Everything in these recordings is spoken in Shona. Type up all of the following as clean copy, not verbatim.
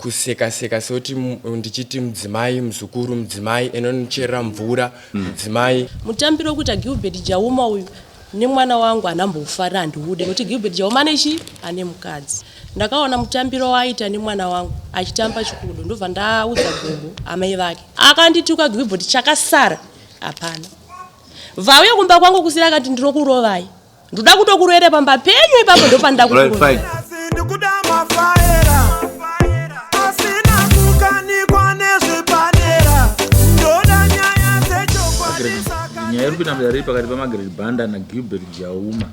kuseka seka sekuti ndichiti mudzimai muzukuru mudzimai enonicherera mvura mudzimai. Mutambiro wekuita Gilbert Jauma uyu nemwana wangu handambofarira handiude nekuti Gilbert Jauma ane chii ane mukadzi. Ndakaona mutambiro waaita nemwana wangu achitamba chikudo ndobva ndaudza gogo amai vake. Akandituka Gilbert chakasara hapana. Vauya kumba kwangu kusiri akati ndinokurovai. Ndoda kutokuroera pamba penyu ipapo ndopanda kukurovai. Nyaya iri kuita mudare pakati paMargaret Banda naGilbert Jauma.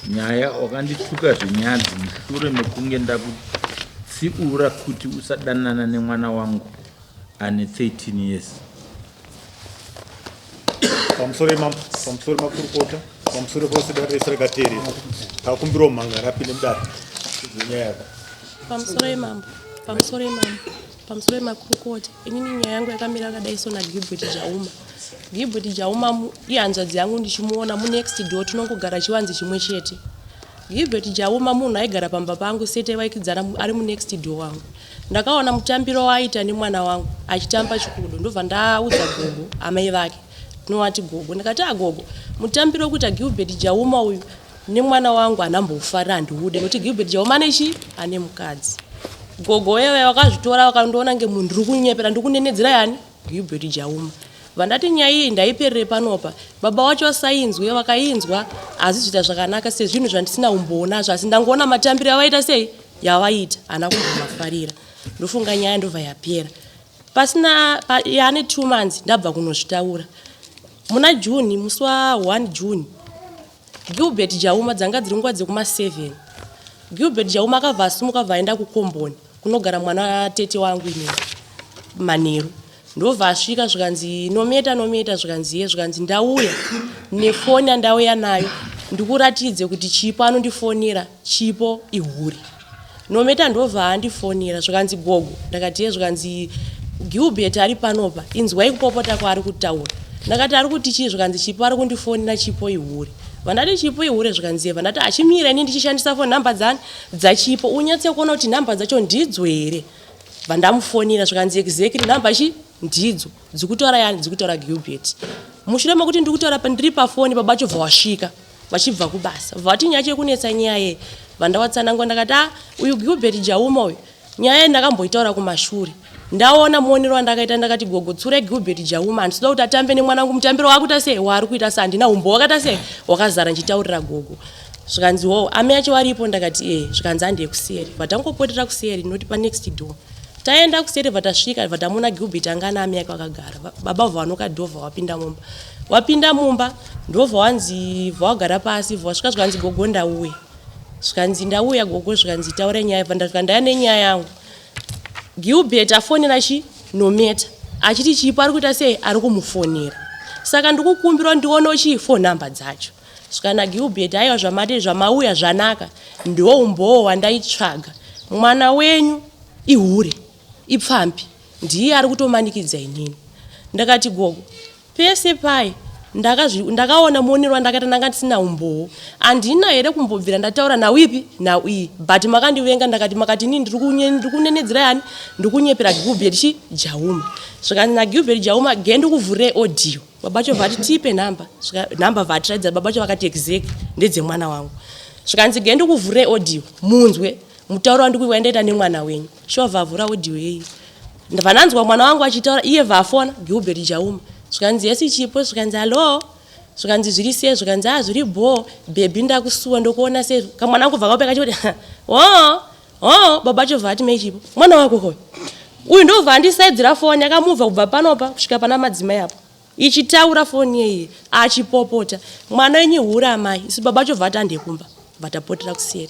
Nyaya wakandituka zvinyadzi mushure mekunge ndakutsiura kuti usadanana nemwana wangu ane 13 years. Pamusoro imambo, pamusoro makurukota, pamusoro pose dare rese rakateerera. Takumbirawo mhangari apinde mudare nenyaya yako. Pamusoro imambo, pamusoro imambo, pamusoro emakurukota. Inini nyaya yangu yakamira yakadai so naGilbert Jauma. Gilbert Jauma ihanzvadzi yangu ndichimuona munext door tinongogara chivanze chimwe chete. Gilbert Jauma munhu aigara pamba pangu sete vaikidzana ari munext door wangu. Ndakaona mutambiro waaita nemwana wangu achitamba chikudo ndobva ndaudza gogo amai vake tinovati gogo ndikati agogo ah, mutambiro wekuita Gilbert Jauma uyu nemwana wangu handambofarira handiude nekuti Gilbert Jauma ane chii ane mukadzi. Gogo vaya vakazvitora vakandiona nge munhu ndiri kunyepera ndiri kunenedzera yani Gilbert Jauma. Vandati nyaya iyi ndaiperere panopa baba wacho vasainzwe vakainzwa asi zviita zvakanaka sezvinhu zvandisina umbowo nazvo asi ndangoona matambiro avaita sei yavaita haana kumbomafarira ndofunga nyaya ndobva yapera pasina pa, yaane 2 months ndabva kunozvitaura muna June musi wa1 June. Gilbert Jauma dzanga dziri nguva dzekuma7. Gilbert Jauma akabva asimuka abva aenda kukomboni kunogara mwana tete wangu inini manheru. Ndobva asvika zvikanzi Nometa Nometa zvikanzi ye zvikanzi ndauya nefoni yandauya nayo ndikuratidze kuti Chipo anondifonera Chipo ihure. Nometa ndobva andifonera zvikanzi gogo ndakati ye zvikanzi Gilbert ari panopa inzwai kupopota kwaari kutaura. Ndakati ari kuti chii zvikanzi Chipo ari kundifonera Chipo ihure. Vandati Chipo ihure zvikanzi ye vandati achimira ini ndichishandisa foni nhamba dzani dzaChipo unyatse kuona kuti nhamba dzacho ndidzo here. Vandamufonera zvikanzi exactly nhamba chi ndidzo dzikutaura yani dzikutaura Gilbert. Mushure mekuti ndikutaura ndiri pafoni baba vacho bva wasvika vachibva kubasa vati nyaya chekunetsa nyaya ye vandawatsanangura ndakati ah uyu Gilbert Jauma uyu nyaya ye ndakamboitaura kumashure ndaona muonero wandakaita ndakati gogo tsure Gilbert Jauma handisida kuti atambe nemwana wangu mutambiro waakuita sei waari kuita sa handina umbo wakaita sei wakazara ndichitaurira gogo zvikanzi wo ame yacho varipo ndakati ee zvikanzi handiye kuseri vatangopotera kuseri noti panext door taenda kuseri vatasvika vatamuna Gilbert anga ana ame yake vakagara baba vanoka door vapinda mumba wapinda mumba ndobva wanzi vawagara pasi vasvika zvikanzi gogo ndauya zvikanzi ndauya gogo zvikanzi taura nyaya vandasvika ndaya nenyaya yangu Gilbert afonera chi Nometa achiti Chipo ari kuita sei ari kumufonera saka ndikukumbirwa ndionewo chi phone number dzacho zvikana Gilbert aiwa zvamati zvamauya zvanaka ndiwo umbowo wandaitsvaga mwana wenyu ihure ipfambi ndiye ari kutomanikidza inini ndakati gogo pese pai ndakaona muonero wandakaita ndanga ndisina umbowo handina here kumbobvira ndataura nauipi nauiyi but makandivenga ndakati makati inini ndiri kunenedzera yani ndiri kunyepera Gilbert chi Jauma zvikanzi naGilbert Jauma ge ndikuvhurire audio baba vacho vati tipe nhamba nhamba vatiratidza baba vacho vakati exact ndedzemwana wangu zvikanzi ge ndikuvhurire audio munzwe mutauro wandikuiwa ndaita nemwana wenyu shuwa vavhura audio yeyi ndabva mwana wangu achitaura iye vafona Gilbert Jauma zvikanzi yes Chipo zvikanzi hallo zvikanzi zviri sei zvikanzi a zviri bho baby ndakusuwa ndokuona sei kamwana wangu bva kaupe kachikuti o o baba acho bva ati mai Chipo mwana wako koyo uyu ndobva andisaidzira foni akamuvha kubva panopa kusvika pana madzimai apo ichitaura foni yeiye achipopota mwana wenyu hura amai isu baba acho bva ati andekumba vatapotera kuseri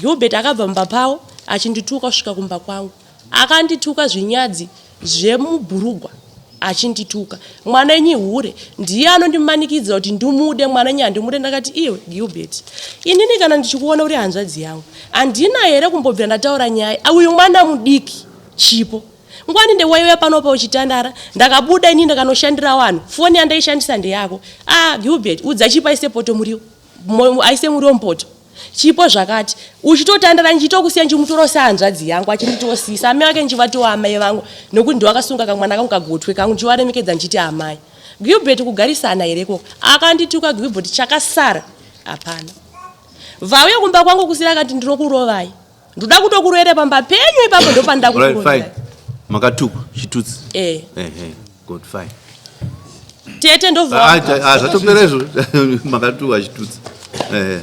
Gilbert akabva mumba pavo achindituka kusvika kumba kwangu akandituka zvinyadzi zvemubhurugwa achindituka mwana wenyu hure ndiye anondimanikidzira kuti ndimude mwana wenyu handimude ndakati iwe Gilbert inini kana ndichikuona uri hanzvadzi yangu handina here kumbobvira ndataura nyaya uyu mwana mudiki Chipo ngwani ndewaiuya panopa uchitandara ndakabuda inini ndakanoshandira vanhu foni yandaishandisa ndeyako ah Gilbert udza Chipo aise poto muriwo aise muriwo mupoto. Chipo zvakati uchitotandara ndichitokusiya ndichimutora sehanzvadzi yangu achinditosisa amai vake ndichivatiwo amai vangu nokuti ndiwakasunga kamwana kangu kagotwe kangu ndichivaremekedza ndichiti amai. Gilbert kugarisana here ikoko akandituka Gilbert chakasara hapana. Vauya kumba kwangu kusira akati ndinokurovai ndoda kutokuroera pamba penyu ipapo ndopandida kukurovai. Makatukwa chitutsi. Eh. Ehe. Good fine. Tete ndobva ah, ah, zvatopera izvo makatukwa chitutsi. Ehe.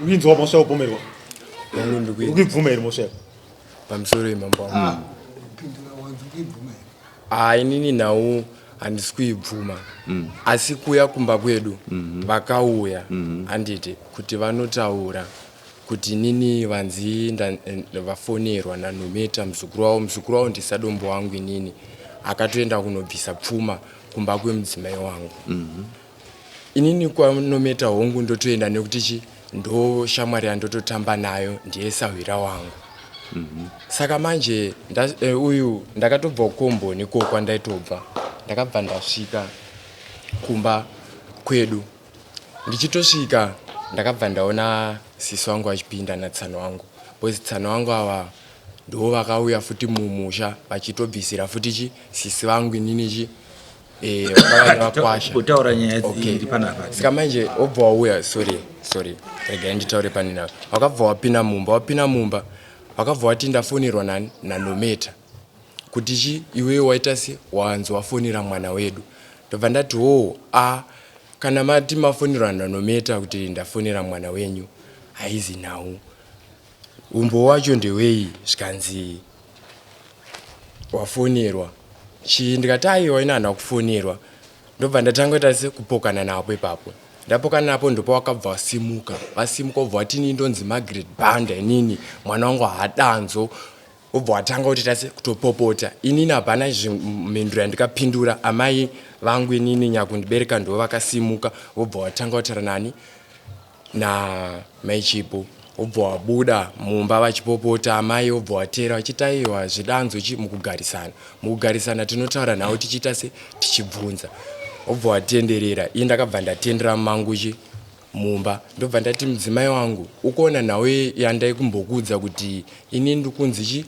Uinzwa mhosva yekupomerwa. Ukuibvuma here mhosva yako? Pamusoro imambo wangu. Ah. Ah, inini nhau handisi kuibvuma mm. asi kuya kumba kwedu mm -hmm. vakauya mm -hmm. handiti kuti vanotaura kuti inini vanzi vafonerwa nanometa muzukuru wavo muzukuru wavo ndisadombo wangu inini akatoenda kunobvisa pfuma kumba kwemudzimai wangu mm -hmm. Inini kwanometa hongu ndotoenda nekuti chi ndo shamwari yandototamba nayo ndiye sahwira wangu mm -hmm. Saka manje nda, e, uyu ndakatobva kukomboni ko kwandaitobva ndakabva ndasvika kumba kwedu ndichitosvika ndakabva ndaona sisi wangu vachipinda natsano wangu because tsano wangu ava ndo vakauya futi mumusha vachitobvisira futi chi sisi vangu inini chi Eh, vakwasha kutaura nyaya okay. iri panapa saka manje wobva wauya sorry sorry regai nditaure panina wakabva wapinda mumba wapinda mumba wakabva wati ndafonerwa nani nanometa kuti chi iwewe waita se wanzi wafonera mwana wedu ndobva ndati hoo a kana mati mafonerwa nanometa kuti ndafonera mwana wenyu haizi nhau umbo wacho ndewei zvikanzi wafonerwa chii ndikati aiwa ini handina kufonerwa ndobva ndatanga kuita sekupokana napo ipapo ndapokana napo ndopa wakabva wasimuka vasimuka wobva wati inini ndonzi margaret banda inini mwana wangu haadanzo wobva watanga kutoita sekutopopota inini hapana mhinduro yandikapindura amai vangu inini nyakundibereka ndo vakasimuka wobva watanga kutaura nani namai Chipo wobva wabuda mumba vachipopota amai wobva wateera vachiti aiwa zvidanzo chi mukugarisana mukugarisana tinotaura nhau tichiita se tichibvunza wobva watenderera ini ndakabva ndatendera mangu chi mumba ndobva ndati mudzimai wangu ukuona nhau yandaikumbokuudza kuti ini ndikunzi chi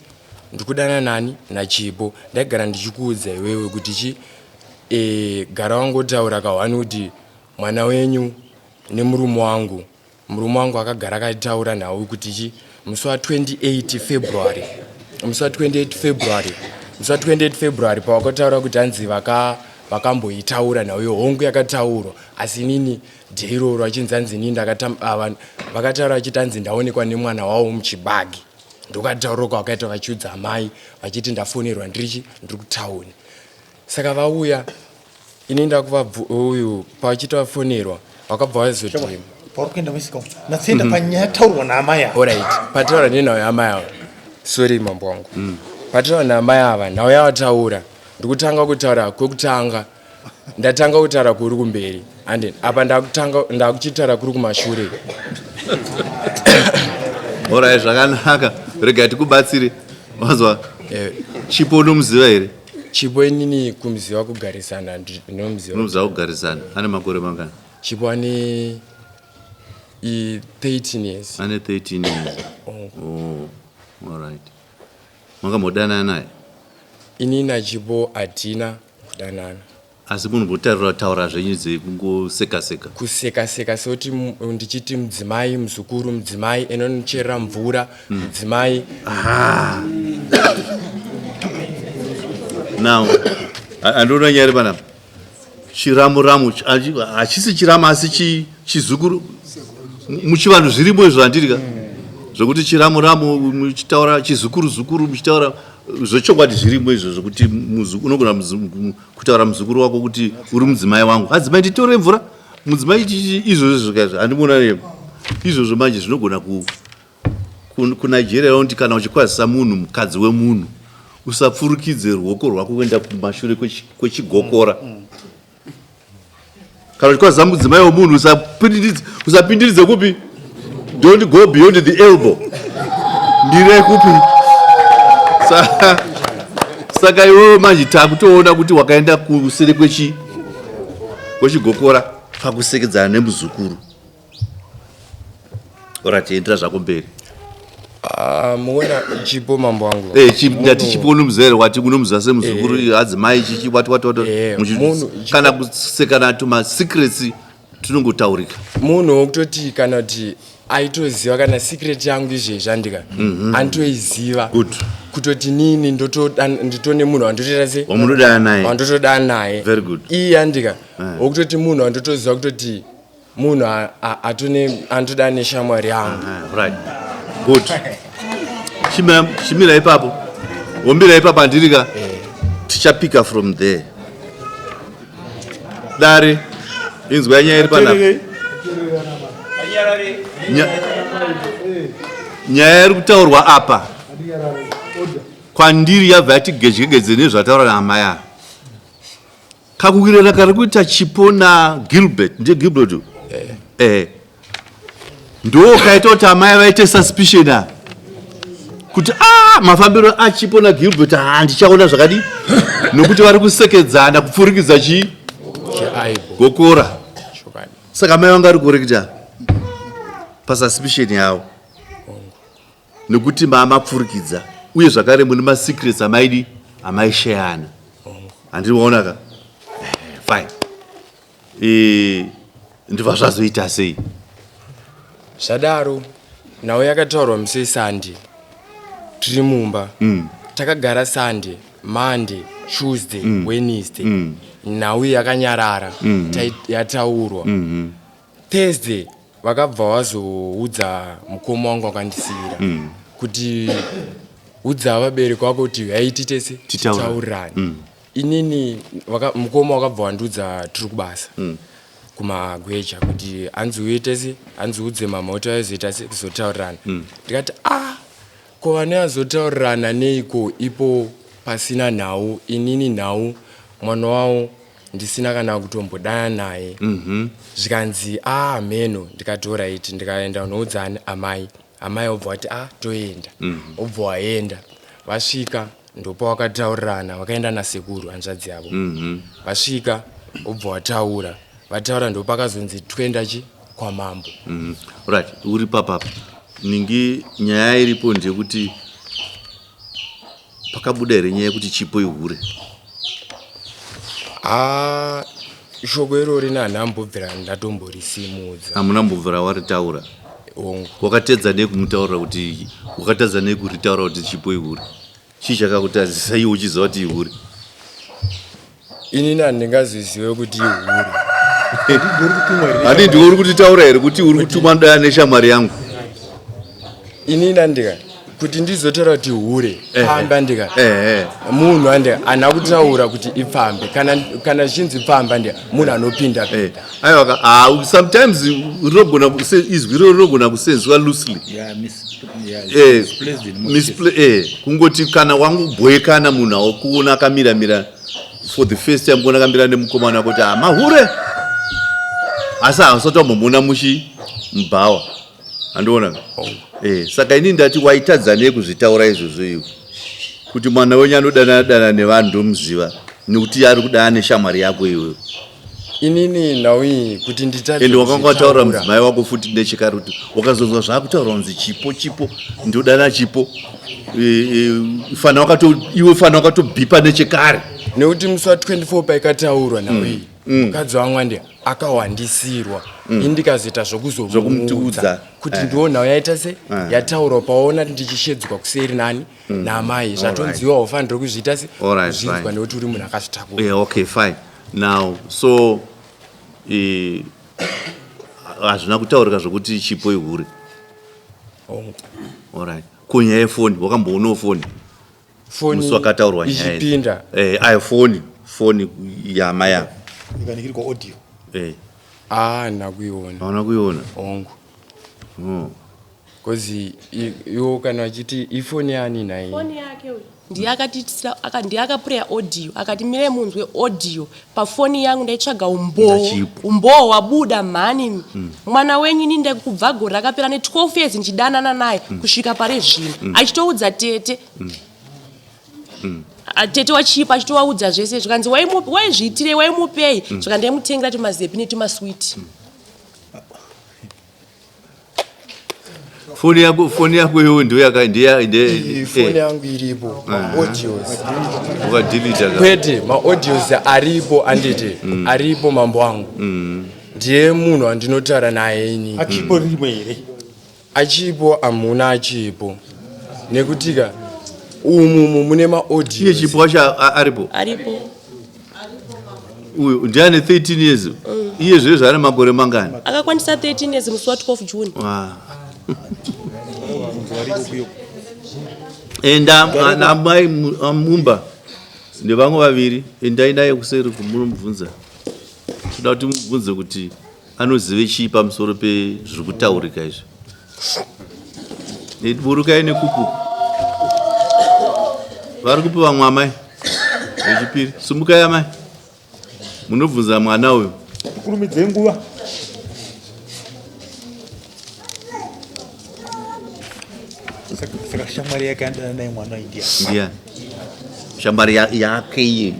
ndikudana nani nachipo ndaigara ndichikuudza iwewe kuti chi e, gara wangotaura kahwani kuti mwana wenyu nemurume wangu murume wangu akagara akataura nhau kuti chi musi wa 28 February musi wa 28 February musi wa 28 February pawakataura kuti hanzi vaka vakamboitaura nhau iyo hongu yakataurwa asi inini day iroro achinzi hanzi inini ndakatamba vakataura vachiti hanzi ndaonekwa nemwana wavo muchibage ndokataurwa kwavakaita vachiudza amai vachiti ndafonerwa ndirichi ndiri kutauni saka vauya ini ndakuva uyu pachita vafonerwa vakabva vazoti pauri kuenda musika natsoenda panyaya yataurwa naamai ava orit pataura nenhau yaamai ava sorry mambo wangu mm. pataura naamai ava nhau yavataura ndikutanga kutaura kwekutanga ndatanga kutaura kuri kumberi and apa ndakutanga ndakuchitaura kuri kumashure orit zvakanaka regai tikubatsire wanzwa eh. chipo unomuziva here Chipo inini kumuziva kugarisana ndinomuziva. Unomuziva kugarisana ane makore mangani? Chipo ane 13 years. Ane 13 years. Oh. Oh. All right. Makambodanana naye? Ini naChipo hatina kudanana. Asi munombotaura taura zvenyu dzekungoseka seka. Kuseka seka sekuti ndichiti mudzimai muzukuru mudzimai enonicherera mvura mm. mudzimai. Ah. Now andiona nyaya iri panapa. Chiramu ramu hachisi chiramu asi chizukuru muchivanhu zvirimo izvo handiri ka zvekuti chiramu ramu muchitaura chizukuru zukuru muchitaura zvechokwadi zvirimo izvo zvekuti unogona kutaura muzukuru wako kuti uri mudzimai wangu adzimai nditore mvura mudzimai izvozvo zvikaizvo handimuona izvozvo manje zvinogona ku kunigeria vanoti kana uchikwazisa munhu mukadzi wemunhu usapfurukidze ruoko rwako kuenda kumashure kwechigokora kana uchikwazisa mudzimai wemunhu usapindiridze kupi don't go beyond the elbow ndire kupi saka iwewe manje takutoona kuti wakaenda kuseri kwechi kwechigokora pakusekedzana nemuzukuru. Alright, endera zvako mberi. Ah, muona chipo mambo wangu. Eh, ndati chipo unomuziva here wati unomuziva semuzukuru eh. adzimai chichi wati wati wati. Eh, kana kusekana tuma secrets tunongotaurika. Munhu wokutoti kana kuti aitoziva kana secret yangu izvezvi andika mm -hmm. antoiziva. Good. Kutoti nini ndotone munhu wandotoita se wamunodana naye. Wandotodana naye. Very good. Iye andika. Eh. Wokutoti munhu wandotoziva kutoti munhu anotoda neshamwari yangu ah, right good chimira ipapo wombira ipapo handirika eh. tichapika from there dare inzwa nyaya iri panapa nyaya iri kutaurwa apa kwandiri yabva yati gedyegedze nezvataura naamai ava Kakuwirirana kari kuita Chipo naGilbert, ndiye Gilbert uyu? Eh. eh. Ndo kaita kuti amai vaite suspicion ava. Kuti ah mafambiro aChipo naGilbert ah ndichaona zvakadii? Nokuti vari kusekedzana kupfurikidza chii? Gokora. Saka amai vanga vari kureketa pasuspicion yavo. Nekuti mamapfurikidza uye zvakare mune masecrets amaidi amaisheyana. Handiri waona ka? Eh, fine. Eh, ndibva zvazoita sei? Zvadaro nhau yakataurwa musi weSunday tiri mumba mm. Takagara Sunday, Monday, Tuesday, mm. Wednesday mm. Nhau yakanyarara mm -hmm. Yataurwa mm -hmm. Thursday vakabva vazoudza mukoma wangu wakandisiira mm. kuti udza vabereki wako kuti huyai titese titaurirane mm. Inini mukoma wakabva wandiudza tiri kubasa mm. kumagweja kuti hanzi uye tese hanzi udze mama kuti vaizoita se kuzotaurirana mm. Ndikati ah ko vanoyazotaurirana neiko ipo pasina nhau inini nhau mwana wavo ndisina kana kutombodana naye mm -hmm. Zvikanzi ah mheno ndikati orit ndikaenda unoudza amai amai obva wati ah toenda mm -hmm. Obva waenda vasvika ndopawakataurirana vakaenda nasekuru hanzvadzi yavo mm -hmm. Vasvika obva wataura vataura ndopakazonzi toenda chi kwamambo mm -hmm. Right uri papapa ningi nyaya iripo ndeyekuti Pakabuda here nyaya yekuti Chipo ihure? Ah, shoko irori nhanhambobvira ndatomborisimuudza. Hamuna mbobvira waritaura? Hongu. Wakatedza nei kumutaurira kuti wakatadza nei kuritaura kuti Chipo ihure? Chii chakakutadzisa iwe uchiziva kuti ihure? Inini handingazizive kuti ihure. Handi ndiwe uri kutitaura here kuti uri kutumwa ndaya neshamwari yangu? Inini andika kuti ndizotaura kuti hure pfambi andika munhu andika handina kutaura kuti ipfambi kana kana zvichinzi pfambi andika munhu anopinda pinda. Aiwa ah, sometimes rinogona izwi iroro rinogona kusenzwa loosely. Yeah, miss, yeah, eh, misplaced eh, kungoti kana wangobhoekana munhu aukuona akamira mira for the first time kuona kambira nemukomana kuti ah, mahure asi hausati wambomuona muchi mubhawa andiona eh, saka ini ndati waitadza nei kuzvitaura izvozvo iwe kuti mwana wenyu anodana dana nevanhu ndomuziva nekuti ari kudana neshamwari yako iwewe inini nhau iyi kuti nditadze ende wakanga wataura kuzvitaura. mudzimai wako futi nechekare kuti wakazonzwa zvakutaura kunzi chipo chipo ndodana chipo E, e, fana wakato iwe fana wakatobhipa nechekare nekuti musi wa 24 paikataurwa nhau iyi mukadzi wangu andi akawandisirwa ini ndikazoita zvokuzomuudza Zvokumuudza. kuti Eh. ndiwo nhau yaita se yataurwa paona ndichishedzwa kuseri nani naamai zvatonziwa ufanirwe kuzviita se Alright, kuzvinzwa fine. nekuti uri munhu akazvitakura yeah, okay fine now so eh, hazvina kutaurika zvokuti chipo ihure Hongu. Alright. Ko nyaya yefoni wakamboonawo foni foni musi wakataurwa nyaya idzi? ichipinda Eh, ayo foni foni yama yako ikanikirwa audio Eh, ah handina kuiona hauna kuiona hongu Oh. Kozi iwo kana vachiti ifoni yani nhai? Foni yake uyu. Ndiye akatiitira aka ndiye akapureya audio akati mirai munzwe audio pafoni yangu ndaitsvaga umboo Ndachipo. umboo wabuda mhani mwana wenyu ini ndakubva gore rakapera ne 12 years ndichidanana naye kusvika pare zvino achitoudza tete A- tete wachipa achitovaudza zvese zvikanzi waimu- waizviitirei waimupei zvikanzi ndaimutengera tumazepi netumaswiti. Foni yako, foni yako iyoyo ndiyo yaka ndiya ndiye Foni yangu iripo, maaudios. Ukadelete ka. Kwete, maaudios aripo anditi, aripo mambo wangu. Ndiye munhu andinotaura naye ini. Achipo rimwe here? Achipo hamuna achipo. Nekutika umu mune maaudios. Iye chipo wacho aripo. Aripo. Uyu ndiye ane 13 years. Iye zvezvo ane makore mangani? Akakwanisa 13 years musi wa 12 June. Ah. Enda namai Mumba nevamwe vaviri, endai naye kuseri kumunomubvunza. Toda kuti mubvunze kuti anozive chii pamusoro pezviri kutaurika izvi. Burukai nekuku. Vari kupi vamwe amai? Vechipiri. Sumukai amai. Munobvunza mwana uyu. Kurumidze nguva. Saka shamwari yake andana naye mwana India. Ndiani? Shamwari yake iye.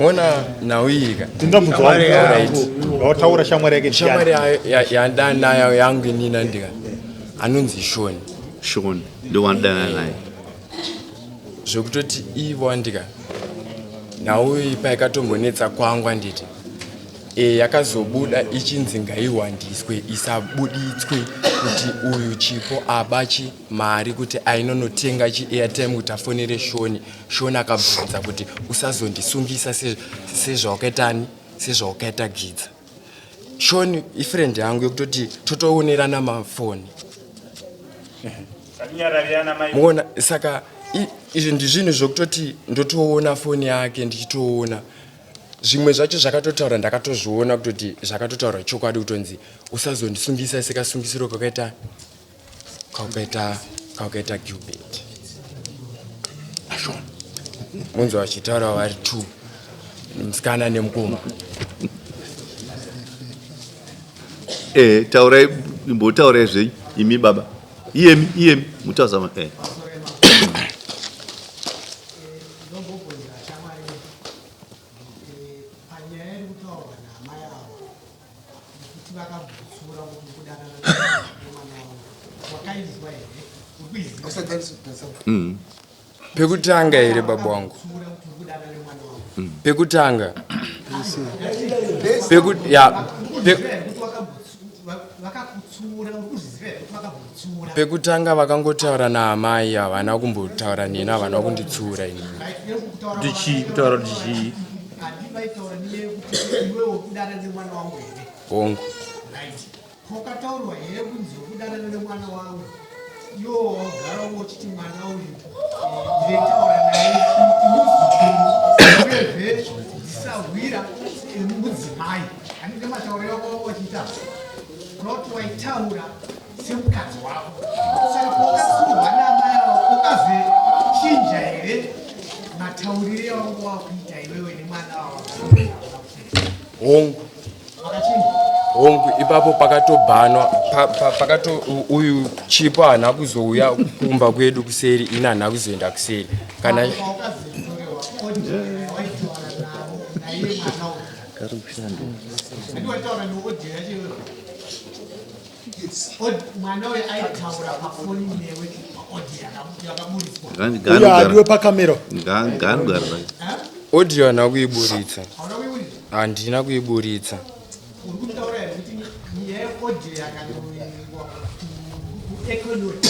Ona nauika. Ndingamubvunza wangu. Wataura shamwari yake ndiani? Shamwari yandana nayo yangu inina ndika. Anonzi Shoni. Shoni ndo wandana naye. Zvekutoti ivo andika. Nhau iyi paikatombonetsa kwangu anditi. Yakazobuda ichinzi ngaiwandiswe isabuditswe kuti uyu Chipo abachi mari kuti ainonotenga chi airtime kuti afonere Shoni. Shoni akabvunza kuti usazondisungisa sezvawakaitani, sezvawakaita Gidza. Shoni ifriend yangu yekutoti totoonerana mafoni. Muona saka izvi ndizvinhu zvekutoti ndotoona foni yake ndichitoona zvimwe zvacho zvakatotaura, ndakatozviona kutoti zvakatotaura chokwadi kutonzi usazondisungisa sekasungisiro kakaita Gilbert. Munzi vachitaura vari two, musikana nemukoma. Taurai, imbotaura zvenyu imi baba. Iyemi, iyemi, mutazama. Pekutanga here baba wangu? Pekutanga. Ya, pekutanga vakangotaura naamai, havana kumbotaura neni, havana kunditsura inini. Kuti chii? Kutaura kuti chii? Hongu. Kwakataurwa here kunzi kudanana nemwana wangu? Iwo wagara uchiti mwana uyu ndinotaura naye muzukuru uyezve ndisahwira mudzimai. Handine matauriro ako wachiita unoti waitaura semukadzi wako. Saka pawakatsurwa naamai avo ukazochinja here matauriro awangu wakuita iwewe nemwana wavo? Hongu. Hongu, ipapo pakatobhanwa, pakato uyu Chipo haana kuzouya kumba kwedu kuseri, ini haana kuzoenda kuseri. Kana mwana uyu aitaura pafoni newe paaudio yakaburitswa. Uyo adiwe pakamera. Ngaanogara. Audio haana kuiburitsa. Handina kuiburitsa. Uri kutaura here kuti nyaya yeaudio yakanoverengwa kuEconet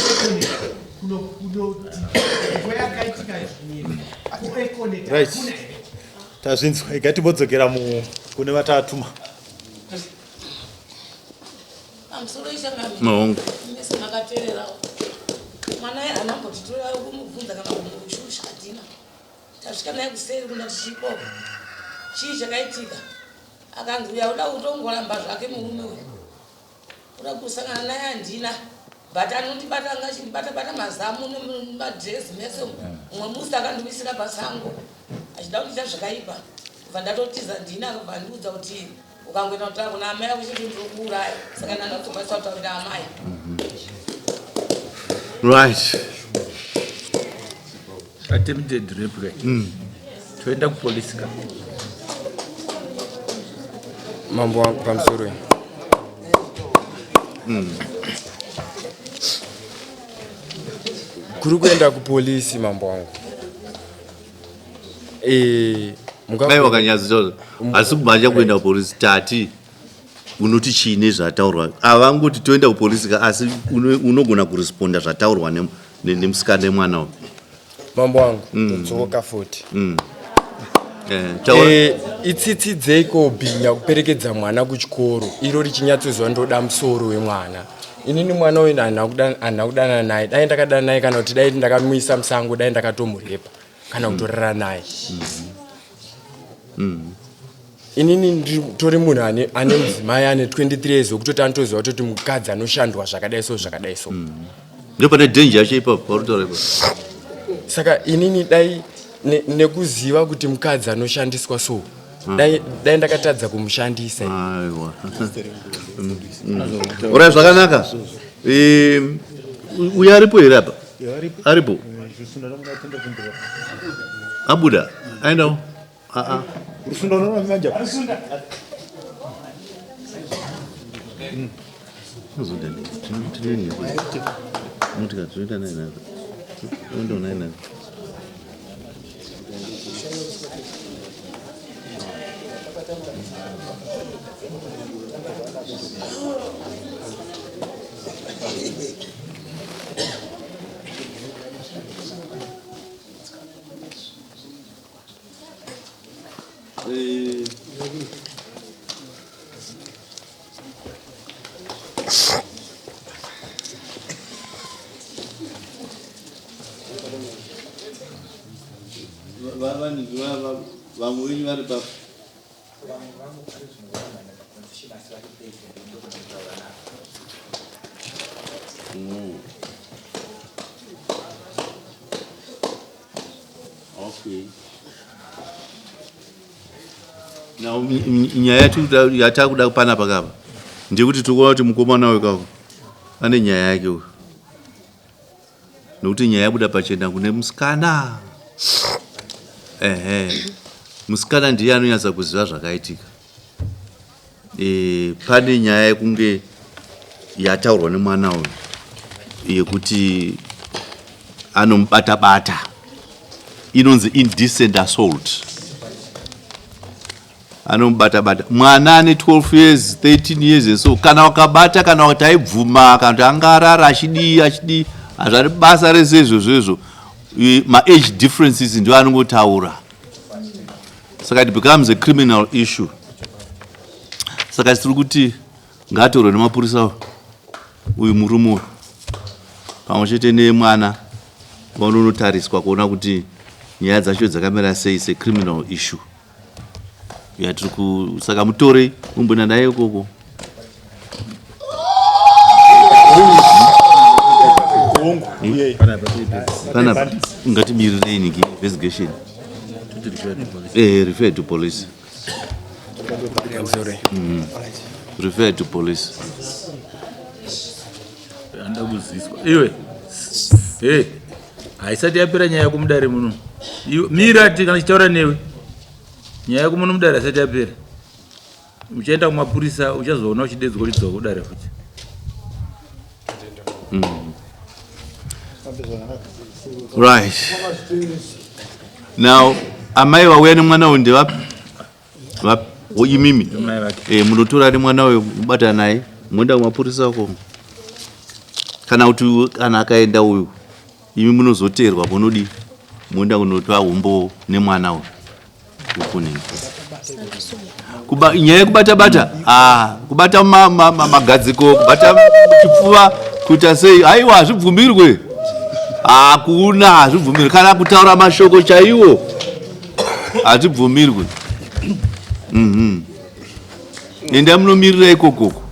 kunoti nguva yakaitika zvinhu kuEconet Right. hakuna here? Tazvinzwa, igai timbodzokera kune vatatuma. Pamusoro ishamwari. Mahongo. Mese makateererawo. Mwana uyu haana kumbotitora kumubvunza kana kumushusha hatina. Tasvika naye kuseri kuna tichipo. Chii chakaitika? Akanzi uya uda kutongoramba zvake murume uyu. Uda kusangana naye handina. But anondibata anga achindibata bata mazamu nemadress mese. Mumwe musi akandiwisira pasango achida kundiita zvakaipa. Kubva ndatotiza ndina akabva andiudza kuti ukangoenda kutaura kuna amai ako chete ndinokuuraya. Saka ndanatokwanisa kutaurira amai. Right. Attempted rape kai. Toenda kupolisi ka. Mambo wangu pamusoro. Kuri kuenda kupolisi mambo wangu. Eh, Dai wakanyatsotaura asi kumhanya kuenda kupolisi tati unoti chii nezvataurwa avangoti toenda kupolisi ka asi unogona kuresponda zvataurwa nemusikana nemwana uyu. Mambo wangu todzoka futi. Eh, taura. Itsitsi dzeiko bhinya kuperekedza mwana kuchikoro iro richinyatsozwa ndoda musoro wemwana. Inini mwana uyu handina kudanana naye, dai ndakadana naye kana kuti dai ndakamuisa musango dai ndakatomurepa kana kutorara naye. Inini nditori munhu ane mudzimai ane 23 years wekutoti anotoziva kutoti mukadzi anoshandwa zvakadai so zvakadai so. Ndo pane danger yacho ipapo pauri ipapo. Saka inini dai nekuziva kuti mukadzi anoshandiswa so dai ndakatadza kumushandisa. Aiwa. Ora zvakanaka. Uyo aripo here apa? Aripo. Abuda. Aendawo. Ah ah. Rusunda unoona manje. Vamwe venyu vari papi? Okay. Now, nyaya yatakuda panapa kapa ndekuti tikuona kuti mukomana uyu kapa ane nyaya yake uyu, nokuti nyaya yabuda pachena kune musikana. Ehe, musikana ndiye anonyatsa kuziva zvakaitika. Pane nyaya yekunge yataurwa nemwana uyu yekuti anomubata bata, inonzi indecent assault. Anomubata bata mwana ane 12 years, 13 years and so. Kana wakabata, kana kuti aibvuma, kana kuti anga arara achidii achidii, hazvari basa rese izvozvo izvo. Ma-age differences ndio anongotaura, saka it becomes a criminal issue. Saka tiri kuti ngaatorwe nemapurisa uyu murume uyu pamwe chete nemwana, vanonotariswa kuona kuti nyaya dzacho dzakamira sei secriminal issue yatiri ku. Saka mutorei mumboenda naye ikoko. Panapa ngatimirirei niki investigation. Refer to police. Sorry. Refer to police. Anoda kuziswa iwe. Hey, haisati yapera nyaya yako mudare muno. Iwe, mira ti kana chitaura newe. Nyaya yako muno mudare haisati yapera. Uchaenda kumapurisa uchazoona uchidedzwa kuti dzoka kudare futi. Right now, amai vauya nemwana uyu ndevapi? Vapi? Imimi. Mai vake. Munotora nemwana uyu mubata naye moenda kumapurisa uko, kana kuti kana akaenda uyu imi munozoteerwa, munodi moenda kunotora umbowo nemwana uyu ukunenge. Nyaya yekubata bata, ah, kubata magadziko, kubata chipfuva, kuita sei, aiwa, hazvibvumirwe, hakuna, hazvibvumirwe. Kana kutaura mashoko chaiwo hazvibvumirwe. Endai munomirira ikokoko.